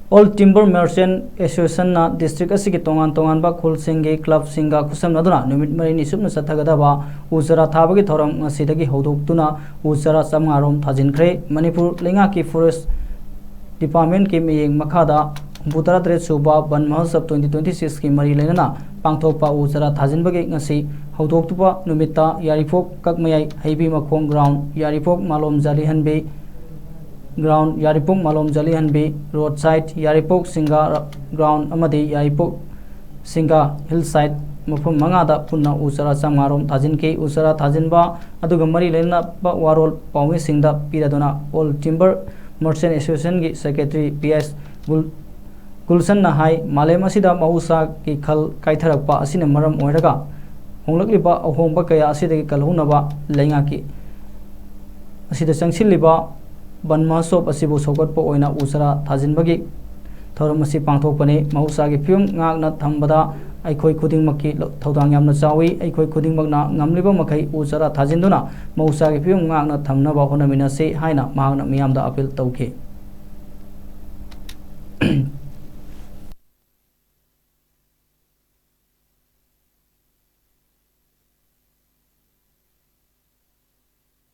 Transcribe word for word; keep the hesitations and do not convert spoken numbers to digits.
All Timber Merchant Associationꯅ district ꯑꯁꯤꯒꯤ ꯇꯣꯉꯥꯟ ꯇꯣꯉꯥꯟꯕ ꯈꯨꯜꯁꯤꯡꯒꯤ clubꯁꯤꯡꯒ ꯈꯨꯠꯁꯝꯅꯗꯨꯅ ꯅꯨꯃꯤꯠ ꯃꯔꯤꯅꯤ ꯆꯨꯞꯅ ꯆꯠꯊꯒꯗꯕ ꯎ ꯆꯥꯔꯥ ꯊꯥꯕꯒꯤ ꯊꯧꯔꯝ ꯉꯁꯤꯗꯒꯤ ꯍꯧꯗꯣꯛꯇꯨꯅ ꯎ ꯆꯥꯔꯥ ꯆꯥꯝꯃꯉꯥ ꯔꯣꯝ ꯊꯥꯖꯤꯟꯈ꯭ꯔꯦ꯫ ꯃꯅꯤꯄꯨꯔ ꯂꯩꯉꯥꯛꯀꯤ forest departmentꯀꯤ ꯃꯤꯠꯌꯦꯡ ꯃꯈꯥꯗ ꯍꯨꯝꯐꯨꯇꯔꯥ ꯇꯔꯦꯠ ꯁꯨꯕ ꯕꯟ ꯃꯍꯣꯠꯁꯕ twenty twenty sixꯀꯤ ꯃꯔꯤ ꯂꯩꯅꯅ ꯄꯥꯡꯊꯣꯛꯄ ꯎ ꯆꯥꯔꯥ ꯊꯥꯖꯤꯟꯕꯒꯤ ꯉꯁꯤ ꯍꯧꯗꯣꯛꯇꯨꯕ ꯅꯨꯃꯤꯠꯇ ꯌꯥꯏꯔꯤꯄꯣꯛ ꯀꯛꯃꯌꯥꯏ ꯍꯩꯕꯤ ꯃꯈꯣꯡ ground, ꯌꯥꯏꯔꯤꯄꯣꯛ ꯃꯥꯂꯣꯝ ꯖꯥꯂꯤꯍꯟꯕꯤ ground, ꯌꯥꯏꯔꯤꯄꯣꯛ ꯃꯥꯂꯣꯝ ꯖꯥꯂꯤꯍꯟꯕꯤ roadside, ꯌꯥꯏꯔꯤꯄꯣꯛ ꯁꯤꯡꯒꯥ ground ꯑꯃꯗꯤ ꯌꯥꯏꯔꯤꯄꯣꯛ ꯁꯤꯡꯒꯥ hillside ꯃꯐꯝ ꯃꯉꯥꯗ ꯄꯨꯟꯅ ꯎ ꯆꯥꯔꯥ ꯆꯥꯝꯃꯉꯥ ꯔꯣꯝ ꯊꯥꯖꯤꯟꯈꯤ꯫ ꯎ ꯆꯥꯔꯥ ꯊꯥꯖꯤꯟꯕ ꯑꯗꯨꯒ ꯃꯔꯤ ꯂꯩꯅꯕ ꯋꯥꯔꯣꯜ ꯄꯥꯎꯃꯤꯁꯤꯡꯗ ꯄꯤꯔꯗꯨꯅ All Timber Merchant Associationꯒꯤ secretary P S ꯒꯨꯜ-, ꯒꯨꯜꯁꯟꯅ ꯍꯥꯏ, ꯃꯥꯂꯦꯝ ꯑꯁꯤꯗ ꯃꯍꯧꯁꯥꯒꯤ ꯈꯜ ꯀꯥꯏꯊꯔꯛꯄ ꯑꯁꯤꯅ ꯃꯔꯝ ꯑꯣꯏꯔꯒ ꯍꯣꯡꯂꯛꯂꯤꯕ ꯑꯍꯣꯡꯕ ꯀꯌꯥ ꯑꯁꯤꯗꯒꯤ ꯀꯜꯍꯧꯅꯕ ꯂꯩꯉꯥꯛꯀꯤ ꯑꯁꯤꯗ ꯆꯪꯁꯤꯜꯂꯤꯕ ꯕꯟ ꯃꯍꯣꯠꯁꯕ ꯑꯁꯤꯕꯨ ꯁꯧꯒꯠꯄ ꯑꯣꯏꯅ ꯎ ꯆꯥꯔꯥ ꯊꯥꯖꯤꯟꯕꯒꯤ ꯊꯧꯔꯝ ꯑꯁꯤ ꯄꯥꯡꯊꯣꯛꯄꯅꯤ꯫ ꯃꯍꯧꯁꯥꯒꯤ ꯐꯤꯕꯝ ꯉꯥꯛꯅ ꯊꯝꯕꯗ ꯑꯩꯈꯣꯏ ꯈꯨꯗꯤꯡꯃꯛꯀꯤ ꯂꯧ-, ꯊꯧꯗꯥꯡ ꯌꯥꯝꯅ ꯆꯥꯎꯏ꯫ ꯑꯩꯈꯣꯏ ꯈꯨꯗꯤꯡꯃꯛꯅ ꯉꯝꯂꯤꯕ ꯃꯈꯩ ꯎ ꯆꯥꯔꯥ ꯊꯥꯖꯤꯟꯗꯨꯅ ꯃꯍꯧꯁꯥꯒꯤ ꯐꯤꯕꯝ ꯉꯥꯛꯅ ꯊꯝꯅꯕ ꯍꯣꯠꯅꯃꯤꯟꯅꯁꯤ ꯍꯥꯏꯅ ꯃꯍꯥꯛꯅ ꯃꯤꯌꯥꯝꯗ appeal ꯇꯧꯈꯤ꯫